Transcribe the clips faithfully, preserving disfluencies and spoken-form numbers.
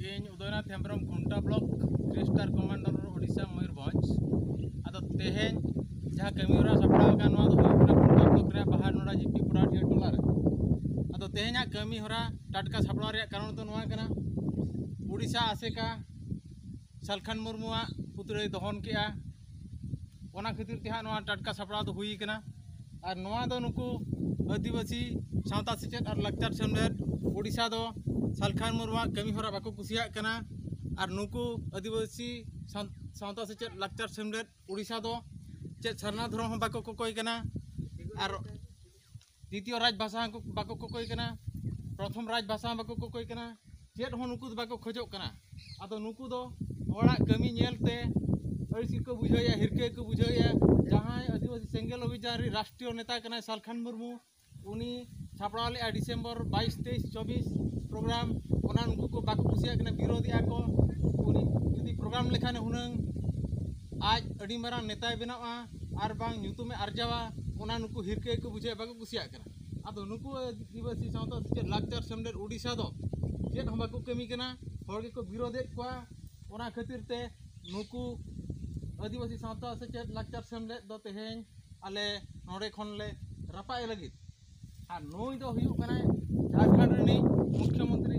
ᱤᱧ Udaynath Hembrom, Khunta block three star commander, Odisha, Mayurbhanj. ᱟᱫᱚ ᱛᱮᱦᱮᱧ ᱡᱟᱦᱟᱸ ᱠᱟᱹᱢᱤ ᱦᱚᱨᱟ ᱥᱟᱯᱲᱟᱣ ᱟᱠᱟᱱ, ᱱᱚᱣᱟ ᱫᱚ ᱦᱩᱭᱩᱜ ᱠᱟᱱᱟ ᱠᱷᱩᱱᱴᱟ ᱵᱞᱚᱠ ᱨᱮᱭᱟᱜ ᱵᱟᱦᱟᱨ ᱱᱚᱲᱟ ᱡᱤᱯᱤ ᱯᱚᱲᱟᱰᱤᱦᱟᱹ ᱴᱚᱞᱟ ᱨᱮ᱾ ᱟᱫᱚ ᱛᱮᱦᱮᱧᱟᱜ ᱠᱟᱹᱢᱤ ᱦᱚᱨᱟ ᱴᱟᱴᱠᱟ ᱥᱟᱯᱲᱟᱣ ᱨᱮᱭᱟᱜ ᱠᱟᱨᱚᱱ ᱫᱚ ᱱᱚᱣᱟ ᱠᱟᱱᱟ, ᱳᱰᱤᱥᱟ ᱟᱥᱮᱠᱟ ᱥᱟᱞᱠᱷᱟᱱ ᱢᱩᱨᱢᱩᱣᱟᱜ ᱯᱩᱛᱲᱟᱹᱭ ᱫᱚᱦᱚᱱ ᱠᱮᱜᱼᱟ᱾ ᱚᱱᱟ ᱠᱷᱟᱹᱛᱤᱨ ᱛᱮ ᱦᱟᱸᱜ ᱱᱚᱣᱟ ᱴᱟᱴᱠᱟ ᱥᱟᱯᱲᱟᱣ ᱫᱚ ᱦᱩᱭ ᱠᱟᱱᱟ᱾ ᱟᱨ ᱱᱚᱣᱟ ᱫᱚ ᱱᱩᱠᱩ ᱟᱹᱫᱤᱵᱟᱹᱥᱤ ᱥᱟᱶᱛᱟ ᱥᱮᱪᱮᱫ ᱟᱨ ᱞᱟᱠᱪᱟᱨ ᱥᱮᱢᱞᱮᱫ ᱳᱰᱤᱥᱟ ᱫᱚ ᱥᱟᱞᱠᱷᱟᱱ ᱢᱩᱨᱢᱩᱣᱟᱜ ᱠᱟᱹᱢᱤ ᱦᱚᱨᱟ ᱵᱟᱠᱚ ᱠᱩᱥᱤᱭᱟᱜ ᱠᱟᱱᱟ᱾ ᱟᱨ ᱱᱩᱠᱩ ᱟᱹᱫᱤᱵᱟᱹᱥᱤ ᱥᱟᱶ-, ᱥᱟᱶᱛᱟ ᱥᱮᱪᱮᱫ ᱞᱟᱠᱪᱟᱨ ᱥᱮᱢᱞᱮᱫ ᱳᱰᱤᱥᱟ ᱫᱚ ᱪᱮᱫ ᱥᱟᱨᱱᱟ ᱫᱷᱚᱨᱚᱢ ᱦᱚᱸ ᱵᱟᱠᱚ ᱠᱚᱠᱚᱭ ᱠᱟᱱᱟ᱾ ᱟᱨ ᱫᱤᱛᱤᱭᱚ ᱨᱟᱡᱽ ᱵᱷᱟᱥᱟ ᱦᱚᱸ ᱵᱟᱠᱚ ᱠᱚᱠᱚᱭ ᱠᱟᱱᱟ, ᱯᱨᱚᱛᱷᱚᱢ ᱨᱟᱡᱽ ᱵᱷᱟᱥᱟ ᱦᱚᱸ ᱵᱟᱠᱚ ᱠᱚᱠᱚᱭ ᱠᱟᱱᱟ, ᱪᱮᱫ ᱦᱚᱸ ᱱᱩᱠᱩ ᱫᱚ ᱵᱟᱠᱚ ᱠᱷᱚᱡᱚᱜ ᱠᱟᱱᱟ᱾ ᱟᱫᱚ ᱱᱩᱠᱩ ᱫᱚ ᱦᱚᱲᱟᱜ ᱠᱟᱹᱢᱤ ᱧᱮᱞ ᱛᱮ ᱟᱹᱲᱤᱥ ᱜᱮᱠᱚ ᱵᱩᱡᱷᱟᱹᱣᱮᱫᱼᱟ, ᱦᱤᱨᱠᱟᱹ ᱜᱮᱠᱚ ᱵᱩᱡᱷᱟᱹᱣᱮᱫᱼᱟ᱾ ᱡᱟᱦᱟᱸᱭ ᱟᱹᱫᱤᱵᱟᱹᱥᱤ ᱥᱮᱸᱜᱮᱞ ᱚᱵᱷᱤᱡᱟᱱ ᱨᱮ ᱨᱟᱥᱴᱨᱤᱭᱚ ᱱᱮᱛᱟ ᱠᱟᱱᱟᱭ ᱥᱟᱞᱠᱷᱟᱱ ᱢᱩᱨᱢᱩ, ᱩᱱᱤ ᱥᱟᱯᱲᱟᱣ ᱞᱮᱫᱼᱟ ᱰᱤᱥᱮᱢᱵᱚᱨ ᱵᱟᱭᱤᱥ, ᱛᱮᱭᱤᱥ, ᱪᱚᱵᱵᱤᱥ ᱯᱨᱳᱜᱨᱟᱢ, ᱚᱱᱟ ᱱᱩᱠᱩ ᱠᱚ ᱵᱟᱠᱚ ᱠᱩᱥᱤᱭᱟᱜ ᱠᱟᱱᱟ, ᱵᱤᱨᱳᱫᱷᱮᱜᱼᱟ ᱠᱚ᱾ ᱩᱱᱤ ᱡᱩᱫᱤ ᱯᱨᱳᱜᱨᱟᱢ ᱞᱮᱠᱷᱟᱱ ᱦᱩᱱᱟᱹᱝ ᱟᱡ ᱟᱹᱰᱤ ᱢᱟᱨᱟᱝ ᱱᱮᱛᱟᱭ ᱵᱮᱱᱟᱜᱼᱟ ᱟᱨ ᱵᱟᱝ ᱧᱩᱛᱩᱢᱮ ᱟᱨᱡᱟᱣᱟ, ᱚᱱᱟ ᱱᱩᱠᱩ ᱦᱤᱨᱠᱟᱹ ᱜᱮᱠᱚ ᱵᱩᱡᱷᱟᱹᱣᱟ, ᱵᱟᱠᱚ ᱠᱩᱥᱤᱭᱟᱜ ᱠᱟᱱᱟ᱾ ᱟᱫᱚ ᱱᱩᱠᱩ ᱟᱹᱫᱤᱵᱟᱹᱥᱤ ᱥᱟᱶᱛᱟ ᱥᱮᱪᱮᱫ ᱞᱟᱠᱪᱟᱨ ᱥᱮᱢᱞᱮᱫ ᱳᱰᱤᱥᱟ ᱫᱚ ᱪᱮᱫ ᱦᱚᱸ ᱵᱟᱠᱚ ᱠᱟᱹᱢᱤ ᱠᱟᱱᱟ, ᱦᱚᱲ ᱜᱮᱠᱚ ᱵᱤᱨᱳᱫᱷᱮᱫ ᱠᱚᱣᱟ᱾ ᱚᱱᱟ ᱠᱷᱟᱹᱛᱤᱨ ᱛᱮ ᱱᱩᱠᱩ ᱟᱹᱫᱤᱵᱟᱹᱥᱤ ᱥᱟᱶᱛᱟ ᱥᱮᱪᱮᱫ ᱞᱟᱠᱪᱟᱨ ᱥᱮᱢᱞᱮᱫ ᱫᱚ ᱛᱮᱦᱮᱧ ᱟᱞᱮ ᱱᱚᱰᱮ ᱠᱷᱚᱱ ᱞᱮ ᱨᱟᱯᱟᱜ ᱮ ᱞᱟᱹᱜᱤᱫ᱾ ᱟᱨ ᱱᱩᱭ ᱫᱚ ᱦᱩᱭᱩᱜ ᱠᱟᱱᱟᱭ ᱡᱷᱟᱲᱠᱷᱚᱸᱰ ᱨᱤᱱᱤᱡ ᱢᱩᱠᱷᱭᱚᱢᱚᱱᱛᱨᱤ᱾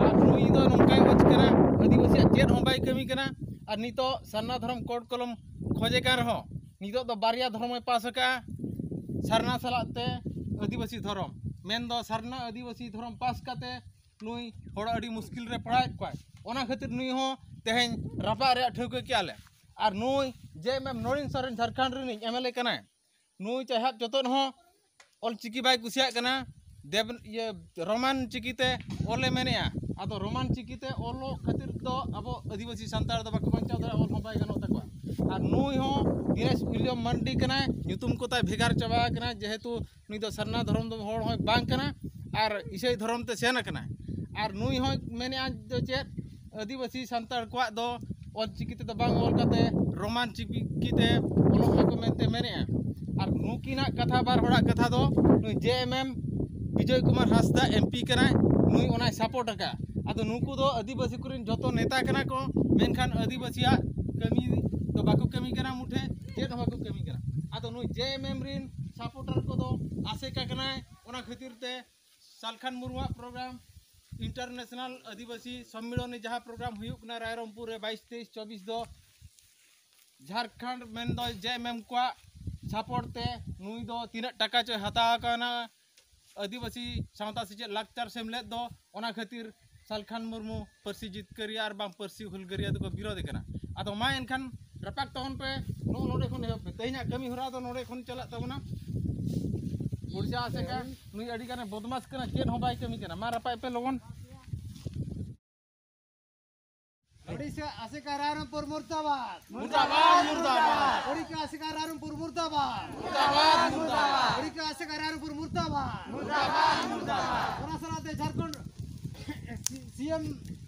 ᱟᱨ ᱱᱩᱭ ᱫᱚ ᱱᱚᱝᱠᱟᱭ ᱚᱪ ᱠᱟᱱᱟ, ᱟᱹᱫᱤᱵᱟᱹᱥᱤᱭᱟᱜ ᱪᱮᱫ ᱦᱚᱸ ᱵᱟᱭ ᱠᱟᱹᱢᱤ ᱠᱟᱱᱟ᱾ ᱟᱨ ᱱᱤᱛᱚᱜ ᱥᱟᱨᱱᱟ ᱫᱷᱚᱨᱚᱢ ᱠᱳᱰ ᱠᱚᱞᱚᱢ ᱠᱷᱚᱡᱮ ᱠᱟᱱ ᱨᱮᱦᱚᱸ, ᱱᱤᱛᱚᱜ ᱫᱚ ᱵᱟᱨᱭᱟ ᱫᱷᱚᱨᱚᱢᱮ ᱯᱟᱥ ᱟᱠᱟᱫᱼᱟ, ᱥᱟᱨᱱᱟ ᱥᱟᱞᱟᱜ ᱛᱮ ᱟᱹᱫᱤᱵᱟᱹᱥᱤ ᱫᱷᱚᱨᱚᱢ᱾ ᱢᱮᱱᱫᱚ ᱥᱟᱨᱱᱟ ᱟᱹᱫᱤᱵᱟᱹᱥᱤ ᱫᱷᱚᱨᱚᱢ ᱯᱟᱥ ᱠᱟᱛᱮ ᱱᱩᱭ ᱦᱚᱲ ᱟᱹᱰᱤ ᱢᱩᱥᱠᱤᱞ ᱨᱮ ᱯᱟᱲᱟᱣᱮᱫ ᱠᱚᱣᱟᱭ᱾ ᱚᱱᱟ ᱠᱷᱟᱹᱛᱤᱨ ᱱᱩᱭ ᱦᱚᱸ ᱛᱮᱦᱮᱧ ᱨᱟᱯᱟᱜ ᱨᱮᱭᱟᱜ ᱴᱷᱟᱹᱣᱠᱟᱹ ᱠᱮᱜᱼᱟ ᱞᱮ᱾ ᱟᱨ ᱱᱩᱭ ᱡᱮ ᱮᱢ ᱮᱢ ᱱᱚᱨᱮᱱ ᱥᱚᱨᱮᱱ ᱡᱷᱟᱲᱠᱷᱚᱸᱰ ᱨᱤᱱᱤᱡ ᱮᱢ ᱮᱞ ᱮ ᱠᱟᱱᱟᱭ, ᱱᱩᱭ ᱪᱟᱦᱟᱵ ᱪᱚᱛᱚᱱ ᱦᱚᱸ ᱚᱞ ᱪᱤᱠᱤ ᱵᱟᱭ ᱠᱩᱥᱤᱭᱟᱜ ᱠᱟᱱᱟ᱾ ᱫᱮᱵ-, ᱤᱭᱟᱹ, ᱨᱳᱢᱟᱱ ᱪᱤᱠᱤ ᱛᱮ ᱚᱞᱮ ᱢᱮᱱᱮᱜᱼᱟ᱾ ᱟᱫᱚ ᱨᱳᱢᱟᱱ ᱪᱤᱠᱤ ᱛᱮ ᱚᱞᱚᱜ ᱠᱷᱟᱹᱛᱤᱨ ᱫᱚ ᱟᱵᱚ ᱟᱹᱫᱤᱵᱟᱹᱥᱤ ᱥᱟᱱᱛᱟᱲ ᱫᱚ ᱵᱟᱠᱚ ᱵᱟᱧᱪᱟᱣ ᱫᱟᱲᱮᱭᱟᱜᱼᱟ, ᱚᱞ ᱦᱚᱸ ᱵᱟᱭ ᱜᱟᱱᱚᱜ ᱛᱟᱠᱚᱣᱟ᱾ ᱟᱨ ᱱᱩᱭ ᱦᱚᱸ ᱫᱤᱱᱮᱥ ᱩᱭᱞᱤᱭᱟᱢ ᱢᱟᱱᱰᱤ ᱠᱟᱱᱟᱭ, ᱧᱩᱛᱩᱢ ᱠᱚ ᱛᱟᱭ ᱵᱷᱮᱜᱟᱨ ᱪᱟᱵᱟ ᱟᱠᱟᱱᱟ, ᱡᱮᱦᱮᱛᱩ ᱱᱩᱭ ᱫᱚ ᱥᱟᱨᱱᱟ ᱫᱷᱚᱨᱚᱢ ᱫᱚ ᱦᱚᱲ ᱦᱚᱸ ᱵᱟᱝ ᱠᱟᱱᱟ ᱟᱨ ᱤᱥᱟᱹᱭ ᱫᱷᱚᱨᱚᱢ ᱛᱮ ᱥᱮᱱ ᱟᱠᱟᱱᱟᱭ᱾ ᱟᱨ ᱱᱩᱭ ᱦᱚᱸᱭ ᱢᱮᱱᱮᱜᱼᱟ ᱫᱚ ᱪᱮᱫ, ᱟᱹᱫᱤᱵᱟᱹᱥᱤ ᱥᱟᱱᱛᱟᱲ ᱠᱚᱣᱟᱜ ᱫᱚ ᱚᱞ ᱪᱤᱠᱤ ᱛᱮᱫᱚ ᱵᱟᱝ ᱚᱞ ᱠᱟᱛᱮ ᱨᱳᱢᱟᱱ ᱪᱤᱠᱤ ᱛᱮ ᱚᱞᱚᱜ ᱢᱟᱠᱚ ᱢᱮᱱᱛᱮ ᱢᱮᱱᱮᱜᱼᱟ᱾ ᱟᱨ ᱱᱩᱠᱤᱱᱟᱜ ᱠᱟᱛᱷᱟ, ᱵᱟᱨ ᱦᱚᱲᱟᱜ ᱠᱟᱛᱷᱟ ᱫᱚ ᱱᱩᱭ ᱡᱮ ᱮᱢ ᱮᱢ ᱵᱤᱡᱚᱭ ᱠᱩᱢᱟᱨ ᱦᱟᱸᱥᱫᱟ ᱮᱢ ᱯᱤ ᱠᱟᱱᱟᱭ, ᱱᱩᱭ ᱚᱱᱟᱭ ᱥᱟᱯᱳᱨᱴ ᱟᱠᱟᱫᱼᱟ᱾ ᱟᱫᱚ ᱱᱩᱠᱩ ᱫᱚ ᱟᱹᱫᱤᱵᱟᱹᱥᱤ ᱠᱚᱨᱮᱱ ᱡᱚᱛᱚ ᱱᱮᱛᱟ ᱠᱟᱱᱟ ᱠᱚ, ᱢᱮᱱᱠᱷᱟᱱ ᱟᱹᱫᱤᱵᱟᱹᱥᱤᱭᱟᱜ ᱠᱟᱹᱢᱤ ᱫᱚ ᱵᱟᱠᱚ ᱠᱟᱹᱢᱤ ᱠᱟᱱᱟ, ᱢᱩᱴᱷᱮ ᱪᱮᱫ ᱦᱚᱸ ᱵᱟᱠᱚ ᱠᱟᱹᱢᱤ ᱠᱟᱱᱟ᱾ ᱟᱫᱚ ᱱᱩᱭ ᱡᱮ ᱮᱢ ᱮᱢ ᱨᱮᱱ ᱥᱟᱯᱳᱨᱴᱟᱨ ᱠᱚᱫᱚ ᱟᱥᱮᱠᱟ ᱠᱟᱱᱟᱭ, ᱚᱱᱟ ᱠᱷᱟᱹᱛᱤᱨ ᱛᱮ ᱥᱟᱞᱠᱷᱟᱱ ᱢᱩᱨᱢᱩᱣᱟᱜ ᱯᱨᱳᱜᱨᱟᱢ, ᱤᱱᱴᱟᱨᱱᱮᱥᱱᱟᱞ ᱟᱹᱫᱤᱵᱟᱹᱥᱤ ᱥᱚᱢᱢᱤᱞᱚᱱᱤ ᱡᱟᱦᱟᱸ ᱯᱨᱳᱜᱨᱟᱢ ᱦᱩᱭᱩᱜ ᱠᱟᱱᱟ ᱨᱟᱭᱨᱚᱝᱯᱩᱨ ᱨᱮ ᱵᱟᱭᱤᱥ, ᱛᱮᱭᱤᱥ, ᱪᱚᱵᱵᱤᱥ ᱫᱚ, ᱡᱷᱟᱲᱠᱷᱚᱸᱰ ᱢᱮᱱᱫᱚ ᱡᱮ ᱮᱢ ᱮᱢ ᱠᱚᱣᱟᱜ ᱥᱟᱯᱳᱨᱴ ᱛᱮ ᱱᱩᱭ ᱫᱚ ᱛᱤᱱᱟᱹᱜ ᱴᱟᱠᱟ ᱪᱚᱭ ᱦᱟᱛᱟᱣ ᱟᱠᱟᱱᱟ ᱟᱹᱫᱤᱵᱟᱹᱥᱤ ᱥᱟᱶᱛᱟ ᱥᱮᱪᱮᱫ ᱞᱟᱠᱪᱟᱨ ᱥᱮᱢᱞᱮᱫ ᱫᱚ, ᱚᱱᱟ ᱠᱷᱟᱹᱛᱤᱨ ᱥᱟᱞᱠᱷᱟᱱ ᱢᱩᱨᱢᱩ ᱯᱟᱹᱨᱥᱤ ᱡᱤᱛᱠᱟᱹᱨᱤᱭᱟᱹ ᱟᱨ ᱵᱟᱝ ᱯᱟᱹᱨᱥᱤ ᱦᱩᱞᱜᱟᱹᱨᱤᱭᱟᱹ ᱫᱚᱠᱚ ᱵᱤᱨᱳᱫᱮ ᱠᱟᱱᱟ᱾ ᱟᱫᱚ ᱢᱟ ᱮᱱᱠᱷᱟᱱ ᱨᱟᱯᱟᱜ ᱛᱟᱵᱚᱱ ᱯᱮ, ᱱᱚᱜᱼᱚ ᱱᱚᱰᱮ ᱠᱷᱚᱱ ᱮᱦᱚᱵ ᱯᱮ, ᱛᱮᱦᱮᱧᱟᱜ ᱠᱟᱹᱢᱤ ᱦᱚᱨᱟ ᱫᱚ ᱱᱚᱰᱮ ᱠᱷᱚᱱ ᱪᱟᱞᱟᱜ ᱛᱟᱵᱚᱱᱟ᱾ ᱳᱰᱤᱥᱟ ᱟᱥᱮᱠᱟ ᱱᱩᱭ ᱟᱹᱰᱤ ᱜᱟᱱᱮ ᱵᱚᱫᱢᱟᱥ ᱠᱟᱱᱟ, ᱪᱮᱫ ᱦᱚᱸ ᱵᱟᱭ ᱠᱟᱹᱢᱤ ᱠᱟᱱᱟ᱾ ᱢᱟ ᱨᱟᱯᱟᱜ ᱯᱮ ᱞᱚᱜᱚᱱ᱾ ᱳᱰᱤᱥᱟ ᱟᱥᱮᱠᱟ ᱨᱟᱭᱨᱚᱝᱯᱩᱨ ᱢᱩᱨᱫᱟᱵᱟᱫ᱾ ᱢᱩᱨᱫᱟᱵᱟᱫ, ᱢᱩᱨᱫᱟᱵᱟᱫ᱾ ᱳᱰᱤᱥᱟ ᱟᱥᱮᱠᱟ ᱨᱟᱭᱨᱚᱝᱯᱩᱨ ᱢᱩᱨᱫᱟᱵᱟᱫ᱾ ᱢᱩᱨᱫᱟᱵᱟᱫ, ᱢᱩᱨᱫᱟᱵᱟᱫ᱾ ᱳᱰᱤᱥᱟ ᱟᱥᱮᱠᱟ ᱨᱟᱭᱨᱚᱝᱯᱩᱨ ᱢᱩᱨᱫᱟᱵᱟᱫ᱾ ᱢᱩᱨᱫᱟᱵᱟᱫ, ᱢᱩᱨᱫᱟᱵᱟᱫ᱾ ᱚᱱᱟ ᱥᱟᱞᱟᱜ ᱛᱮ ᱡᱷᱟᱲᱠᱷᱚᱸᱰ ᱥᱤ ᱮᱢ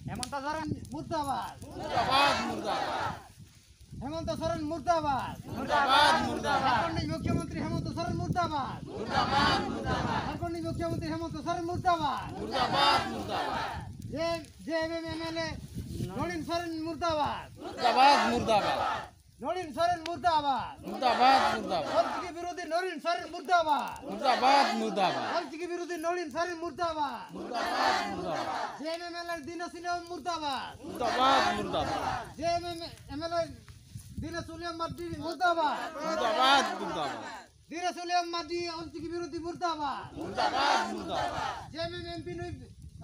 ᱦᱮᱢᱚᱱᱛᱚ ᱥᱚᱨᱮᱱ ᱢᱩᱨᱫᱟᱵᱟᱫ᱾ ᱢᱩᱨᱫᱟᱵᱟᱫ, ᱢᱩᱨᱫᱟᱵᱟᱫ᱾ ᱦᱮᱢᱚᱱᱛᱚ ᱥᱚᱨᱮᱱ ᱢᱩᱨᱫᱟᱵᱟᱫ᱾ ᱢᱩᱨᱫᱟᱵᱟᱫ, ᱢᱩᱨᱫᱟᱵᱟᱫ᱾ ᱡᱷᱟᱲᱠᱷᱚᱸᱰ ᱨᱤᱱᱤᱡ ᱢᱩᱠᱷᱭᱚᱢᱚᱱᱛᱨᱤ ᱦᱮᱢᱚᱱᱛᱚ ᱥᱚᱨᱮᱱ ᱢᱩᱨᱫᱟᱵᱟᱫ᱾ ᱢᱩᱨᱫᱟᱵᱟᱫ, ᱢᱩᱨᱫᱟᱵᱟᱫ᱾ ᱡᱷᱟᱲᱠᱷᱚᱸᱰ ᱨᱤᱱᱤᱡ ᱢᱩᱠᱷᱭᱚᱢᱚᱱᱛᱨᱤ ᱦᱮᱢᱚᱱᱛᱚ ᱥᱚᱨᱮᱱ ᱢᱩᱨᱫᱟᱵᱟᱫ᱾ ᱢᱩᱨᱫᱟᱵᱟᱫ, ᱢᱩᱨᱫᱟᱵᱟᱫ᱾ J, J M M M L A Nalin Soren ᱢᱩᱨᱫᱟᱵᱟᱫ᱾ ᱢᱩᱨᱫᱟᱵᱟᱫ, ᱢᱩᱨᱫᱟᱵᱟᱫ᱾ ᱱᱚᱞᱤᱱ ᱥᱚᱨᱮᱱ ᱢᱩᱨᱫᱟᱵᱟᱫ᱾ ᱢᱩᱨᱫᱟᱵᱟᱫ, ᱢᱩᱨᱫᱟᱵᱟᱫ᱾ ᱚᱞᱪᱤᱠᱤ ᱵᱤᱨᱳᱫᱷᱤ ᱱᱚᱞᱤᱱ ᱥᱚᱨᱮᱱ ᱢᱩᱨᱫᱟᱵᱟᱫ᱾ ᱢᱩᱨᱫᱟᱵᱟᱫ, ᱢᱩᱨᱫᱟᱵᱟᱫ᱾ ᱚᱞᱪᱤᱠᱤ ᱵᱤᱨᱳᱫᱷᱤ ᱱᱚᱞᱤᱱ ᱥᱚᱨᱮᱱ ᱢᱩᱨᱫᱟᱵᱟᱫ᱾ ᱢᱩᱨᱫᱟᱵᱟᱫ, ᱢᱩᱨᱫᱟᱵᱟᱫ᱾ J M M L A Dinesh ᱩᱞᱤᱭᱟᱢ ᱢᱩᱨᱫᱟᱵᱟᱫ᱾ ᱢᱩᱨᱫᱟᱵᱟᱫ, ᱢᱩᱨᱫᱟᱵᱟᱫ᱾ J M M L A Dinesh William Mardi ᱢᱩᱨᱫᱟᱵᱟᱫ᱾ ᱢᱩᱨᱫᱟᱵᱟᱫ, ᱢᱩᱨᱫᱟᱵᱟᱫ᱾ ᱫᱤᱱᱮᱥ ᱩᱞᱤᱭᱟᱢ ᱢᱟᱨᱰᱤ ᱚᱞᱪᱤᱠᱤ ᱵᱤᱨᱳᱫᱷᱤ ᱢᱩᱨᱫᱟᱵᱟᱫ᱾ ᱢᱩᱨᱫᱟᱵᱟᱫ, ᱢᱩᱨᱫᱟᱵᱟᱫ᱾ J M M M P ᱱᱩᱭ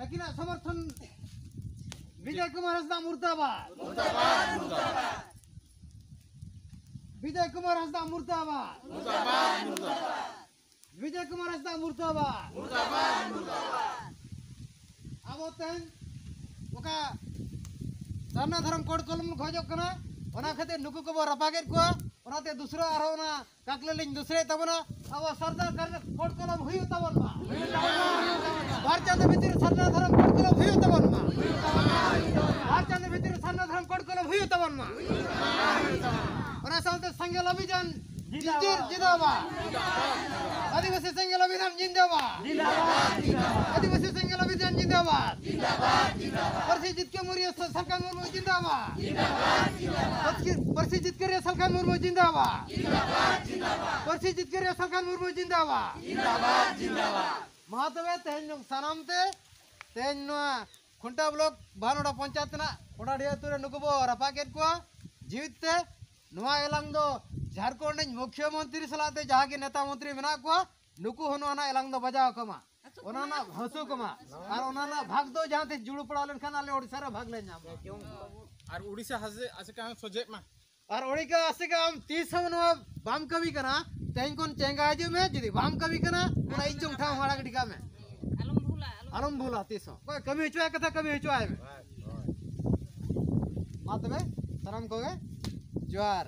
ᱟᱹᱠᱤᱱᱟᱜ ᱥᱚᱢᱚᱨᱛᱷᱚᱱ ᱵᱤᱡᱚᱭ ᱠᱩᱢᱟᱨ ᱦᱟᱸᱥᱫᱟ ᱢᱩᱨᱫᱟᱵᱟᱫ᱾ ᱢᱩᱨᱫᱟᱵᱟᱫ, ᱢᱩᱨᱫᱟᱵᱟᱫ᱾ ᱵᱤᱡᱚᱭ ᱠᱩᱢᱟᱨ ᱦᱟᱸᱥᱫᱟ ᱢᱩᱨᱫᱟᱵᱟᱫ᱾ ᱢᱩᱨᱫᱟᱵᱟᱫ, ᱢᱩᱨᱫᱟᱵᱟᱫ᱾ ᱵᱤᱡᱚᱭ ᱠᱩᱢᱟᱨ ᱦᱟᱸᱥᱫᱟ ᱢᱩᱨᱫᱟᱵᱟᱫ᱾ ᱢᱩᱨᱫᱟᱵᱟᱫ, ᱢᱩᱨᱫᱟᱵᱟᱫ᱾ ᱟᱵᱚ ᱛᱮᱦᱮᱧ ᱚᱠᱟ ᱥᱟᱨᱱᱟ ᱫᱷᱚᱨᱚᱢ ᱠᱳᱰ ᱠᱚᱞᱚᱢ ᱠᱷᱚᱡᱚᱜ ᱠᱟᱱᱟ, ᱚᱱᱟ ᱠᱷᱟᱹᱛᱤᱨ ᱱᱩᱠᱩ ᱠᱚᱵᱚ ᱨᱟᱯᱟᱜᱮᱫ ᱠᱚᱣᱟ᱾ ᱚᱱᱟᱛᱮ ᱫᱩᱥᱨᱟ ᱟᱨᱦᱚᱸ ᱚᱱᱟ ᱠᱟᱠᱞᱮ ᱞᱤᱧ ᱫᱩᱥᱨᱟᱹᱭᱮᱫ ᱛᱟᱵᱚᱱᱟ᱾ ᱟᱵᱚ ᱥᱟᱨᱱᱟ ᱫᱷᱚᱨᱚᱢ ᱠᱳᱰ ᱠᱚᱞᱚᱢ ᱦᱩᱭᱩᱜ ᱛᱟᱵᱚᱱ ᱢᱟ᱾ ᱵᱟᱨ ᱪᱟᱸᱫᱚ ᱵᱷᱤᱛᱤᱨ ᱥᱟᱨᱱᱟ ᱫᱷᱚᱨᱚᱢ ᱠᱳᱰ ᱠᱚᱞᱚᱢ ᱦᱩᱭᱩᱜ ᱛᱟᱵᱚᱱ ᱢᱟ᱾ ᱵᱟᱨ ᱪᱟᱸᱫᱚ ᱵᱷᱤᱛᱤᱨ ᱥᱟᱨᱱᱟ ᱫᱷᱚᱨᱚᱢ ᱠᱳᱰ ᱠᱚᱞᱚᱢ ᱦᱩᱭᱩᱜ ᱛᱟᱵᱚᱱ ᱢᱟ᱾ ᱚᱱᱟ ᱥᱟᱶᱛᱮ ᱥᱮᱸᱜᱮᱞ ᱚᱵᱷᱤᱡᱟᱱ ᱡᱤᱱᱫᱟᱵᱟᱫ᱾ ᱡᱤᱱᱫᱟᱵᱟᱫ᱾ ᱟᱹᱫᱤᱵᱟᱹᱥᱤ ᱥᱮᱸᱜᱮᱞ ᱚᱵᱷᱤᱡᱟᱱ ᱡᱤᱱᱫᱟᱵᱟᱫ᱾ ᱡᱤᱱᱫᱟᱵᱟᱫ, ᱡᱤᱱᱫᱟᱵᱟᱫ᱾ ᱟᱹᱫᱤᱵᱟᱹᱥᱤ ᱥᱮᱸᱜᱮᱞ ᱚᱵᱷᱤᱡᱟᱱ ᱡᱤᱱᱫᱟᱵᱟᱫ᱾ ᱡᱤᱱᱫᱟᱵᱟᱫ, ᱡᱤᱱᱫᱟᱵᱟᱫ᱾ ᱡᱤᱛᱠᱟᱹᱨᱤᱭᱟᱹ ᱥᱟᱞᱠᱷᱟᱱ ᱢᱩᱨᱢᱩ ᱡᱤᱱᱫᱟᱵᱟᱫ᱾ ᱯᱟᱹᱨᱥᱤ, ᱯᱟᱹᱨᱥᱤ ᱡᱤᱛᱠᱟᱹᱨᱤᱭᱟᱹ ᱥᱟᱞᱠᱷᱟᱱ ᱢᱩᱨᱢᱩ ᱡᱤᱱᱫᱟᱵᱟᱫ᱾ ᱯᱟᱹᱨᱥᱤ ᱡᱤᱛᱠᱟᱹᱨᱤᱭᱟᱹ ᱥᱟᱞᱠᱷᱟᱱ ᱢᱩᱨᱢᱩ ᱡᱤᱱᱫᱟᱵᱟᱫ᱾ ᱢᱟ ᱛᱚᱵᱮ ᱛᱮᱦᱮᱧ ᱥᱟᱱᱟᱢ ᱛᱮ, ᱛᱮᱦᱮᱧ ᱱᱚᱣᱟ ᱠᱷᱩᱱᱴᱟ ᱵᱞᱚᱠ ᱵᱟᱱᱚᱲᱟ ᱯᱚᱧᱪᱟᱭᱮᱛ ᱨᱮᱱᱟᱜ ᱠᱚᱰᱟᱰᱤᱦᱟᱹ ᱟᱹᱛᱩ ᱨᱮ ᱱᱩᱠᱩ ᱵᱚ ᱨᱟᱯᱟᱜ ᱠᱮᱫ ᱠᱚᱣᱟ ᱡᱤᱣᱤᱫ ᱛᱮ᱾ ᱱᱚᱣᱟ ᱮᱞᱟᱝ ᱫᱚ ᱡᱷᱟᱲᱠᱷᱚᱸᱰ ᱨᱤᱱ ᱢᱩᱠᱷᱭᱚ ᱢᱚᱱᱛᱨᱤ ᱥᱟᱞᱟᱜ ᱛᱮ ᱡᱟᱦᱟᱸ ᱜᱮ ᱱᱮᱛᱟ ᱢᱚᱱᱛᱨᱤ ᱢᱮᱱᱟᱜ ᱠᱚᱣᱟ, ᱱᱩᱠᱩ ᱦᱚᱸ ᱱᱚᱣᱟ ᱨᱮᱱᱟᱜ ᱮᱞᱟᱝ ᱫᱚ ᱵᱟᱡᱟᱣ ᱠᱚᱢᱟ, ᱚᱱᱟ ᱨᱮᱱᱟᱜ ᱦᱟᱹᱥᱩ ᱠᱚᱢᱟ᱾ ᱟᱨ ᱚᱱᱟ ᱨᱮᱱᱟᱜ ᱵᱷᱟᱜᱽ ᱫᱚ ᱡᱟᱦᱟᱸ ᱛᱤᱥ ᱡᱩᱲᱩ ᱯᱟᱲᱟᱣ ᱞᱮᱱᱠᱷᱟᱱ ᱟᱞᱮ ᱳᱰᱤᱥᱟ ᱨᱮ ᱵᱷᱟᱜᱽ ᱞᱮ ᱧᱟᱢᱟ᱾ ᱟᱨ ᱳᱰᱤᱥᱟ ᱦᱟᱥᱮ ᱟᱥᱮᱠᱟ ᱦᱚᱸ ᱥᱚᱡᱷᱮᱜ ᱢᱟ᱾ ᱟᱨ ᱳᱰᱤᱥᱟ ᱟᱥᱮᱠᱟ ᱟᱢ ᱛᱤᱥ ᱦᱚᱸ ᱱᱚᱣᱟ ᱵᱟᱢ ᱠᱟᱹᱢᱤ ᱠᱟᱱᱟ, ᱛᱮᱦᱮᱧ ᱠᱷᱚᱱ ᱪᱮᱸᱜᱟ ᱦᱤᱡᱩᱜ ᱢᱮ᱾ ᱡᱩᱫᱤ ᱵᱟᱢ ᱠᱟᱹᱢᱤ ᱠᱟᱱᱟ, ᱚᱱᱟ ᱤᱧ ᱪᱚᱝ ᱴᱷᱟᱶ ᱦᱟᱲᱟ ᱜᱤᱰᱤ ᱠᱟᱜ ᱢᱮ᱾ ᱟᱞᱚᱢ ᱵᱷᱩᱞᱟ, ᱟᱞᱚᱢ ᱟᱞᱚᱢ ᱵᱷᱩᱞᱟ ᱛᱤᱥ ᱦᱚᱸ᱾ ᱚᱠᱚᱭ ᱠᱟᱹᱢᱤ ᱦᱚᱪᱚᱣᱟᱭ ᱠᱟᱛᱷᱟ ᱠᱟᱹᱢᱤ ᱦᱚᱪᱚᱣᱟᱭ ᱢᱮ᱾ ᱢᱟ ᱛᱚᱵᱮ ᱥᱟᱱᱟᱢ ᱠᱚᱜᱮ ᱡᱚᱦᱟᱨ᱾